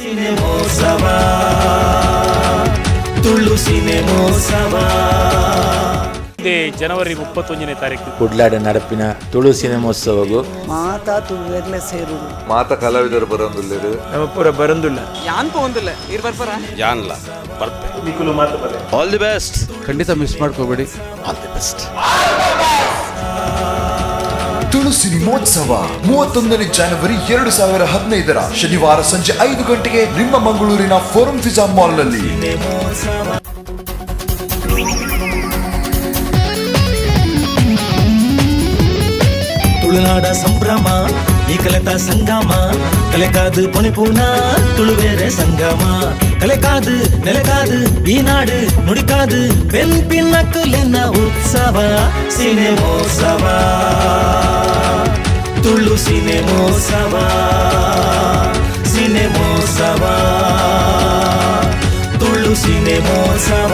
ಸಿನಿಮೋತ್ಸವ, ತುಳು ಸಿನಿಮೋತ್ಸವ. ಇದೇ ಜನವರಿ 31ನೇ ತಾರೀಕು ಕುಡ್ಲಾಡ ನಡಪಿನ ತುಳು ಸಿನಿಮೋತ್ಸವಗು ಮಾತಾ ತುಳುವೆರ್ಲೆ ಸೇರುಡು. ಮಾತ ಕಲಾವಿದರು ಬರೋದಿಲ್ಲ. ನಮ್ಮ ಪೂರ ಬರಂದುಲ್ಲ. ಯಾನ್ ಪೋಂದಿಲ್ಲ, ಇರ್ ಬರ್ಪರ. ನಿಕುಲು ಮಾತು ಬಲೆ. All the best. ಖಂಡಿತ ಮಿಸ್ ಮಾಡ್ಕೋಬೇಡಿ. All the best. Tulu ಸಿನಿಮೋತ್ಸವ 31ನೇ ಜನವರಿ 2015ರ ಶನಿವಾರ ಸಂಜೆ 5 ಗಂಟೆಗೆ ನಿಮ್ಮ ಮಂಗಳೂರಿನ ಫೋರಂ ಫಿಜಾ ಮಾಲ್ನಲ್ಲಿ. ತುಳುನಾಡ ಸಂಭ್ರಮ, ಈ ಕಲೆತ ಸಂಗಮ, ಕಲೆಕಾದು ಪೊನೆಪೂನ ತುಳುವೇರೆ ಸಂಗಮ. ಕಲೆಕಾದು ನೆಲೆಕಾದು ಈ ನಾಡು ನುಡಿಕಾದು ಬೆನ್ಪಿನ ಕುಲೆನ ಉತ್ಸವ ಸಿನಿಮೋತ್ಸವ, ತುಳು ಸಿನಿಮೋತ್ಸವ, ಸಿನಿಮೋತ್ಸವ, ತುಳು ಸಿನಿಮೋತ್ಸವ.